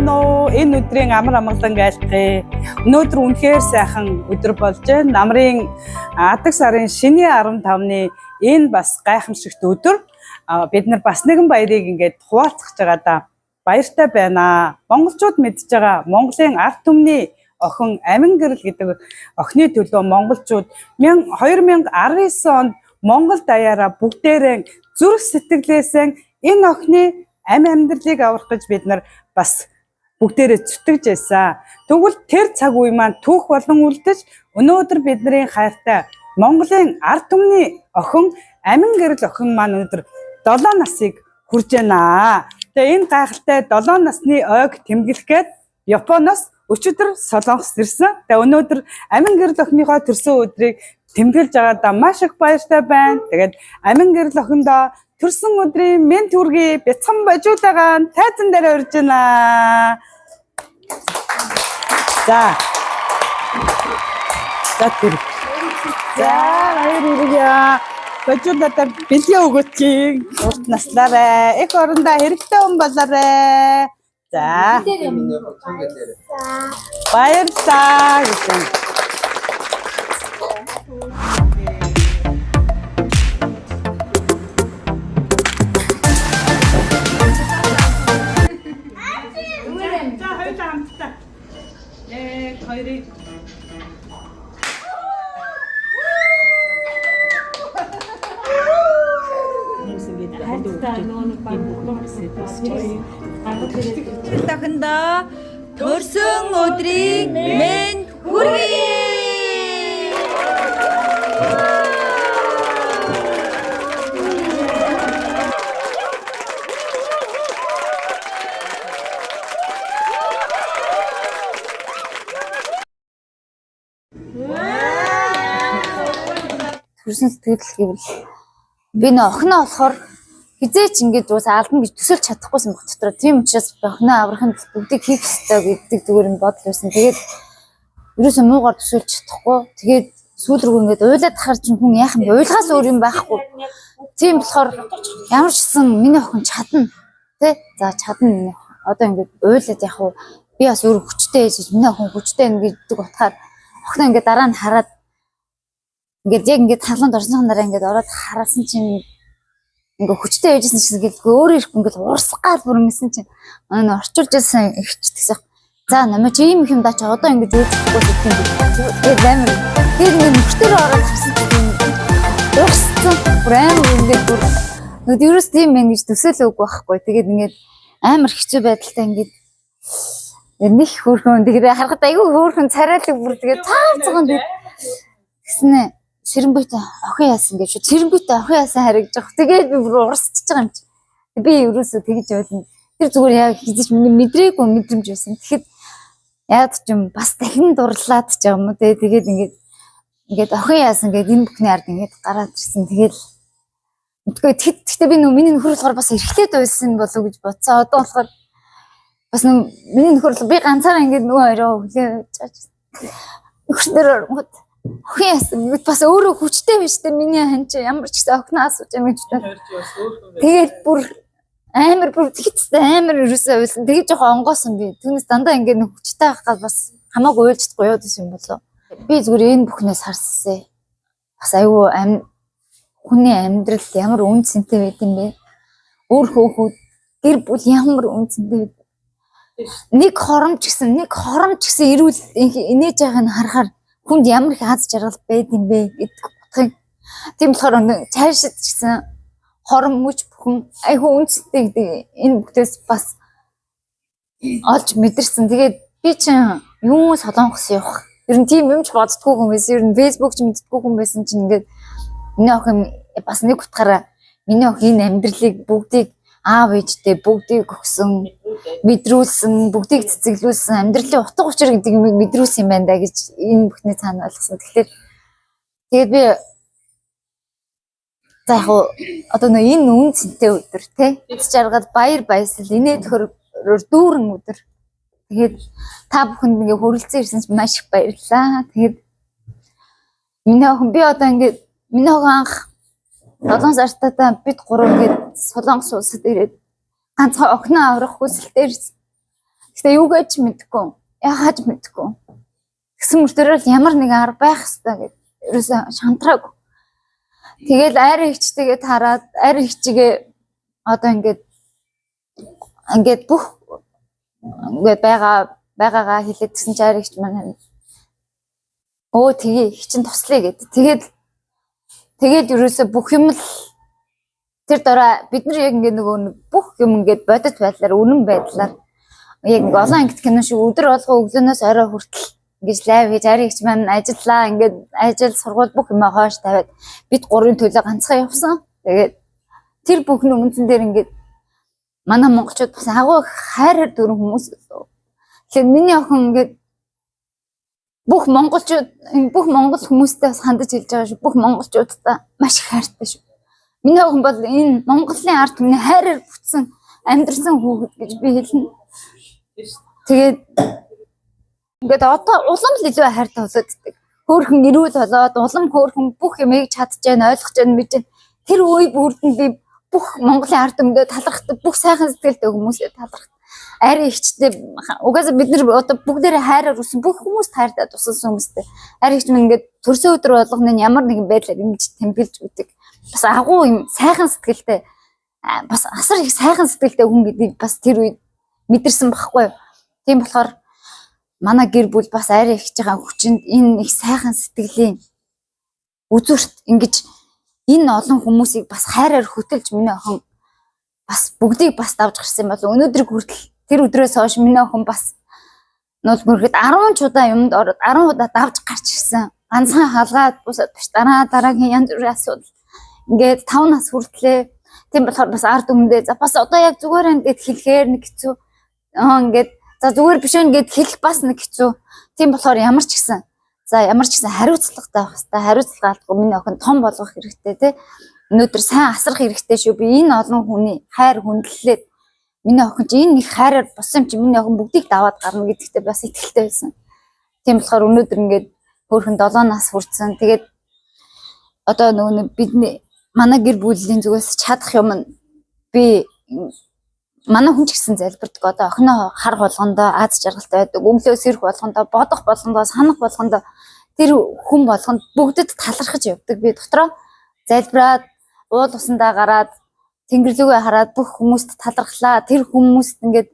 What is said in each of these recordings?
Сайн байна уу? Энэ өдрийн амар амгалан айлтгая. Өнөөдөр үнэхээр сайхан өдөр болж байна. Намрын адаг сарын шинийн 15-ны энэ бас гайхамшигт өдөр бид нар бас нэгэн баярыг ингээд хуваалцах гэж байгаа да. Баяртай байна. Монголчууд мэдж байгаа Монголын ард түмний охин Амин гэрэл гэдэг охины төлөө монголчууд 2019 онд Монгол даяараа бүгдээрэн зүрх сэтгэлээсээ энэ охины амь амьдралыг аврах гэж бид нар бас бүгдээрээ зүтгэж байсан. Тэгвэл тэр цаг үе маань түүх болон үлдэж өнөөдөр бидний хайртай Монголын ард түмний охин Амин гэрэл охин маань өнөөдөр 7 насыг хүрж байна. Тэгээ энэ гайхалтай 7 насны ойг тэмдэглэх гээд Японоос өчигдөр Солонгос ирсэн. Тэгээ өнөөдөр Амин гэрэл охиныхоо төрсөн өдрийг тэмдэглэж байгаадаа маш их баяртай байна. Тэгээд Амин гэрэл охиндоо төрсөн өдрийн мэнд хүргэе. Бяцхан божуулаагаа тайзан дээр урьж байна. За. За тэр. За баяр хүргье. Божуулаадаа бэлгээ өгөөч чи. Урт наслаарай. Эх орондоо хэрэгтэй хүн болоорой. За. Баярлалаа гэсэн. За хоёулаа хамтдаа. Нэг хоёрыг Охиндоо төрсөн өдрийн мэнд хүргэе! Төрсөн сэтгэл гэвэл би нөө охиноо болохоор хизээч ингэж уус алдна гэж төсөөлж чадахгүйсэн баг дотор. Тийм учраас би охиноо аврахын тулд бүгдийг хийх ёстой гэдэг зүгээр юм бодол байсан. Тэгээд ерөөсөө муугар төсөөлж чадахгүй. Тэгээд сүүл рүү ингээд уйлаад тахаар чинь хүн яах юм бэ? Уйлахаас өөр юм байхгүй. Тийм болохоор ямар ч гэсэн миний охин чадна. Тэ? За чадна миний охин. Одоо ингээд уйлаад яах вэ? Би бас өөр хүчтэй ээж миний охин хүчтэй юм гэдэг утгаар охиноо ингээд дараа нь хараад ингээд яг ингээд халуунд орсныхан дараа ингээд ороод харсан чинь ингээ хүчтэй байжсэн чинь ингээд өөрөө ирэхгүй ингээд урсгаал бүр ингэсэн чинь манай орчуулж байсан ихч тэгсэн. За намайг чи ийм их юм даа чи одоо ингэж үйлчлэхгүй гэдэг юм. Тэгээд амар тэр ингээд нөхдөр ороод харсан чинь урсцсан бүр амар ингээд бүр нүд ерөөс тийм байх гэж төсөөлөөгүй байхгүй. Тэгээд ингээд амар хэцүү байдалтай ингээд нэг хөөрхөн тэгээд харахад айгүй хөөрхөн царайлаг бүр тэгээд цаав цагаан тэгээд тэгснэ сэрэмбүйтэй охин яасан гэж шууд сэрэмбүйтэй охин яасан харагдаж байгаа. Тэгээд би бүр урсчихж байгаа юм чи. Би ерөөсөө тэгж ойлгоно. Тэр зүгээр яг хийж миний мэдрээгүй мэдрэмж байсан. Тэгэхэд яад ч юм бас дахин дурлаад ч юм уу те тэгээд ингээд ингээд охин яасан гээд энэ бүхний ард ингээд гараад ирсэн. Тэгээд мэдгүй тэгэхдээ би нөө миний нөхөр болохоор бас эрхлээд байсан болов уу гэж бодсон. Одоо болохоор бас нөө миний нөхөр би ганцаараа ингээд нөгөө хоёроо хүлээж авч нөхөр оронгууд охин яасан гэвэл бас өөрөө хүчтэй биш үү миний хан чи ямар ч гэсэн охиноо асууж юм гэж бодсон. Тэгээд бүр амар бүр хэцтэй амар ерөөсөө уйлсан. Тэгээд жоохон онгоосон би. Түүнээс дандаа ингээд нэг хүчтэй байх гал бас хамаагүй уйлж чадахгүй яваад байсан юм болоо. Би зүгээр энэ бүхнээс харсаа. Бас айгүй ам хүний амьдрал ямар үн цэнтэй байд юм бэ? Өөр хөөхүүд гэр бүл ямар үн цэнтэй байд. Нэг хором ч гэсэн нэг хором ч гэсэн эрүүл инээж байгааг нь харахаар хүнд ямар их аз жаргал байд юм бэ гэдэг утгыг. Тийм болохоор цаашид ч гэсэн хором мөч бүхэн айгүй үнцтэй гэдэг энэ бүгдээс бас олж мэдэрсэн. Тэгээд би чинь юу Солонгос явах. Ер нь тийм юм ч боддггүй хүн байсан. Ер нь Facebook ч мэддэггүй хүн байсан чинь ингээд миний охин бас нэг утгаараа миний охин энэ амьдралыг бүгдийг аав ээжтэй бүгдийг өгсөн, мэдрүүлсэн, бүгдийг цэцэглүүлсэн, амьдралын утга учир гэдэг юмыг мэдрүүлсэн юм байна да гэж энэ бүхний цаана ойлгосон. Тэгэхээр тэгээд би за яг уу одоо нөө энэ үн цэнтэй өдөр те жаргал баяр баясгал инээ төхөр дүүрэн өдөр. Тэгээд та бүхэнд ингээ хүрэлцэн ирсэн чинь маш их баярлалаа. Тэгээд миний охин би одоо ингээ миний охин анх 7 сартаа бид гурав ингээд Солонгос улсад ирээд ганцхан охиноо аврах хүсэлтэй ирсэн. Гэтэ юу гэж мэдэхгүй. Яагаад ч мэдэхгүй. Тэгсэн мөртөөрөө л ямар нэгэн арга байх хэвээр гэд ерөөсөө шантраагүй. Тэгэл айр ихчтэйгээ тараад айр ихчигээ одоо ингээд ингээд бүх ингээд байгаагаа хэлээд тэгсэн чинь айр ихч маань өө тэгээ их чинь туслая гэд. Тэгээд ерөөсөө бүх юм л тэр дараа бид нар яг ингээд нөгөө нэг бүх юм ингээд бодит байдлаар үнэн байдлаар яг нэг олон ангит кино шиг өдөр болго өглөөнөөс орой хүртэл ингэж лайв хийж ари ихч маань ажиллаа ингээд ажил сургууль бүх юмаа хойш тавиад бид гурвын төлөө ганцхан явсан. Тэгээд тэр бүх нь үндсэн дээр ингээд манай монголчууд бас агуу их хайраар дүүрэн хүмүүс. Тэгэхээр миний охин ингээд бүх монголчууд бүх монгол хүмүүстэй бас хандаж хэлж байгаа шүү. Бүх монголчуудтай маш их хайртай шүү. Миний охин бол энэ Монголын ард түмний хайраар бүтсэн амьдрсан хүүхэд гэж би хэлнэ. Тэгээд ингээд одоо улам л илүү хайртай болоод идэг. Хөөхөн эрүүл болоод улам хөөхөн бүх юмыг чадж जैन ойлгож जैन мэдж जैन. Тэр үе бүрд нь би бүх Монголын ард түмэндээ талархдаг, бүх сайхан сэтгэлтэй хүмүүсээ талархдаг. Ари ихчтэй угаасаа бид нар одоо бүгдээрээ хайраар өссөн бүх хүмүүст хайртай тусалсан хүмүүстэй. Ари ихч минь ингээд төрсөн өдөр болгоно нь ямар нэгэн байдлаар ингэж тэмдэглэж өгдөг. Бас агуу юм сайхан сэтгэлтэй бас асар их сайхан сэтгэлтэй хүн гэдгийг бас тэр үед мэдэрсэн байхгүй юу. Тийм болохоор манай гэр бүл бас ари ихчийн хүчинд энэ их сайхан сэтгэлийн үзүүрт ингэж энэ олон хүмүүсийг бас хайраар хөтөлж миний охин бас бүгдийг бас давж гарсан юм бол өнөөдрийг хүртэл тэр өдрөөс хойш миний охин бас нул мөрөд 10 ч удаа юмд ороод 10 удаа давж гарч ирсэн. Ганцхан хаалгаад бусад биш дараа дараагийн янз бүрийн асуудал ингээд 5 нас хүртлээ. Тийм болохоор бас ард түмэндээ за бас одоо яг зүгээр энэ гэд хэлэхээр нэг хэцүү. Аа ингээд за зүгээр биш вэ гэд хэлэх бас нэг хэцүү. Тийм болохоор ямар ч гэсэн за ямар ч гэсэн хариуцлагатай байх хэвээр хариуцлага алдахгүй миний охин том болгох хэрэгтэй те. Өнөөдөр сайн асрах хэрэгтэй шүү. Би энэ олон хүний хайр хүндлэлээд миний охин чи энэ их хайраар болсон юм чи миний охин бүгдийг даваад гарна гэдэгтээ бас итгэлтэй байсан. Тийм болохоор өнөөдөр ингээд хөөхөн 7 нас хүрсэн. Тэгээд одоо нөгөө нэг бидний манай гэр бүлийн зүгээс чадах юм нь би манай хүн ч гэсэн залбирдаг. Одоо охиноо харах болгондоо аз жаргалтай байдаг. Өглөө сэрэх болгондоо, бодох болгондоо, санах болгондоо тэр хүн болгонд бүгдэд талархаж явдаг. Би дотроо залбираад уул усандаа гараад тэнгэр лүүгээ хараад бүх хүмүүст талархлаа. Тэр хүмүүст ингээд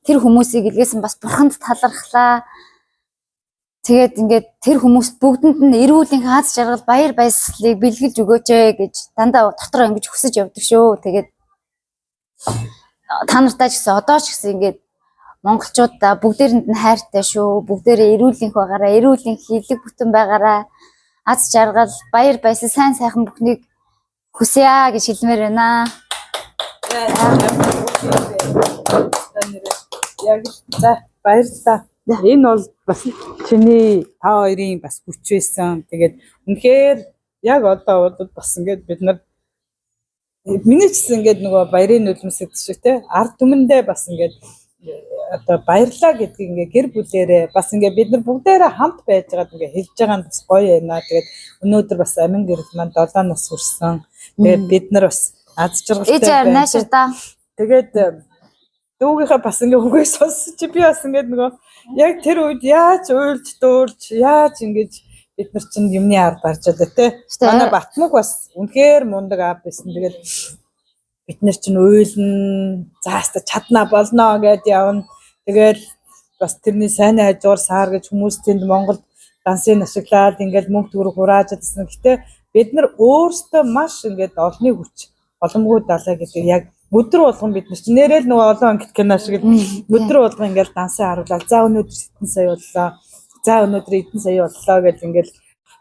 тэр хүмүүсийг илгээсэн бас бурханд талархлаа. Тэгээд ингээд тэр хүмүүст бүгдэнд нь эрүүл энх аз жаргал баяр баясгалыг бэлгэлж өгөөч ээ гэж дандаа дотроо ингэж хүсэж явдаг шүү. Тэгээд та нартай ч гэсэн одоо ч гэсэн ингээд монголчуудаа бүгдээрэнд нь хайртай шүү. Бүгдээрээ эрүүл энх байгаараа, эрүүл энх хийлэг бүтэн байгаараа аз жаргал, баяр баясгал, сайн сайхан бүхнийг хүсье аа гэж хэлмээр байна. Яг л за баярлалаа. Энэ бол бас чиний та хоёрын бас хүч байсан. Тэгээд үнэхээр яг одоо бол бас ингээд бид нар миний ч гэсэн ингээд нөгөө баярын нулимс гэдэг шиг те ард түмэндээ бас ингээд одоо баярлаа гэдгийг ингээ гэр бүлээрээ бас ингээ бид нар бүгдээрээ хамт байж байгаад ингээ хэлж байгаа нь бас гоё байна. Тэгээд өнөөдөр бас амин гэрэл маань 7 нас хүрсэн. Тэгээд бид нар бас аз жаргалтай Ээж аар байна. наашир да. Тэгээд дүүгийнхээ бас ингээ үгээ сонссон чи би бас ингээд нөгөө яг тэр үед яаж уйлж дуулж яаж ингэж бид нар чинь юмны ард барж байлаа те. Гэтэ- Манай Батмуг бас үнэхээр мундаг аав байсан. Тэгээд бид нар чинь уйлна, зааста чаднаа болноо гэд явна. Тэгээд бас тэрний сайн хажуугаар саар гэж хүмүүс тэнд Монголд дансын ашиглаад ингээд мөнгө төгрөг хурааж байсан. Гэтэ бид нар өөрсдөө маш ингээд олонний хүч боломгүй далаа гэдэг яг өдөр болгон бид нар чинь нэрэл нөгөө олон ангит кино шиг л өдөр болгон ингээд дансаа харуулаад за өнөөдөр сэтэн сая боллоо. За өнөөдөр эдэн сая боллоо гэж ингээд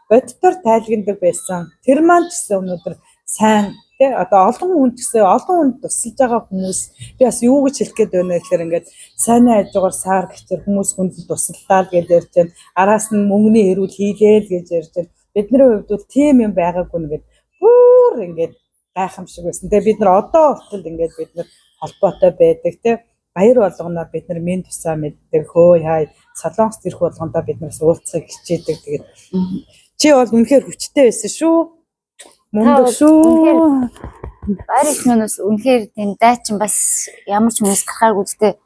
боддоор тайлгнадаг байсан. Тэр маань ч гэсэн өнөөдөр сайн тий одоо олон хүн ч гэсэн олон хүнд тусалж байгаа хүмүүс би бас юу гэж хэлэх гээд байна гэхээр ингээд сайн хажуугаар саар гэхтэр хүмүүс хүнд тусаллаа л гэж ярьж байна. Араас нь мөнгөний эрүүл хийлээ л гэж ярьж байна. Бидний хувьд бол тийм юм байгаагүй нэгэд бүр ингээд гайхамшиг байсан. Тэгээ бид нар одоо хүртэл ингээд бид нар холбоотой байдаг тий баяр болгоноор бид нар минь тусаа мэддэг хөө яа Солонгост ирэх болгондоо бид нараас уулзахыг хичээдэг. Тэгээд чи бол үнэхээр хүчтэй байсан шүү. Мундаг Та бол шүү. үнэхээр Баяр их минь бас үнэхээр тийм дайчин бас ямар ч хүмүүс гарахааргүй зү.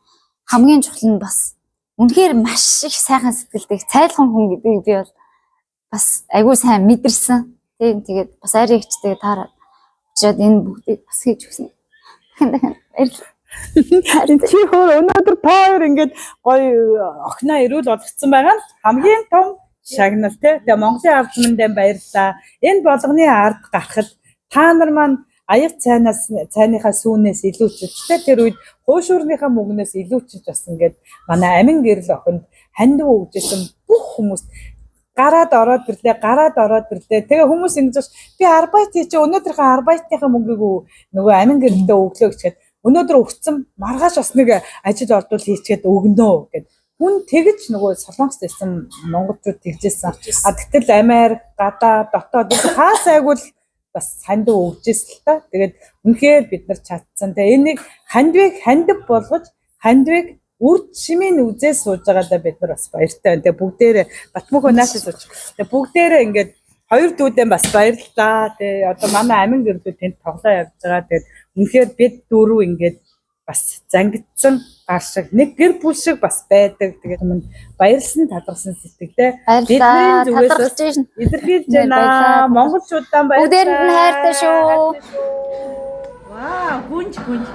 Хамгийн чухал нь бас үнэхээр маш их сайхан сэтгэлтэй цайлган хүн гэдгийг би бол бас айгүй сайн мэдэрсэн. Тийм, тэгээд бас арай ихчтэйгээ таарад учраад энэ бүгдийг бас хийж өгсөн. Дахин дахин баярлалаа. Чи хөр өнөөдөр та хоёр ингээд гоё охиноо эрүүл болгоцсон байгаа нь хамгийн том шагнал тий. Тэгээ Монголын ард түмэндээ баярлалаа. Энэ болгоны ард гарахад та нар маань аяг цайнаас цайныхаа сүүнээс илүү ч тий тэр үед хуушуурныхаа мөнгнөөс илүү ч бас ингээд манай амин гэрэл охинд хандив өгжсэн бүх хүмүүс гараад ороод ирлээ, гараад ороод ирлээ. Тэгээ хүмүүс ингэж бас, би арбайт хийж өнөөдрийнхөө арбайтныхаа мөнгийг нөгөө амин гэрэлдээ өглөө гэчихэд өнөөдөр өгцөн маргааш бас нэг ажил ордуул хийчихэд өгнө гэд. Хүн тэгж нөгөө Солонгост ирсэн монголчууд тэгжсэн. А тэгтэл Америк, гадаа, дотоод хаа сайгүй л бас хандив өгчээсэн л та. Тэгээд үнэхээр бид нар чадсан. Тэгээ энийг хандивыг хандив болгож хандивыг үр жимийн үзээ сууж байгаадаа бид нар бас баяртай байна. Тэгээ бүгдээрээ Батмөнхөө наашаа сууж. Тэгээ бүгдээрээ ингээд хоёр дүүдэн бас баярлалаа. Тэгээ одоо манай амин гэрлүүд тэнд тоглоо явж байгаа. Тэгээд үнэхээр бид дөрөв ингээд бас зангидсан гар шиг нэг гэр бүл шиг бас байдаг. Тэгээд өмнө баярлсан талархсан сэтгэлээ Баярлалаа. бидний зүгээс бас Талархаж байна. илэрхийлж Баярлалаа. байна. Монголчуудаа баярлалаа. Бүгдээрэнд нь хайртай шүү. Хайртай шүү. Вау, гүнж гүнж.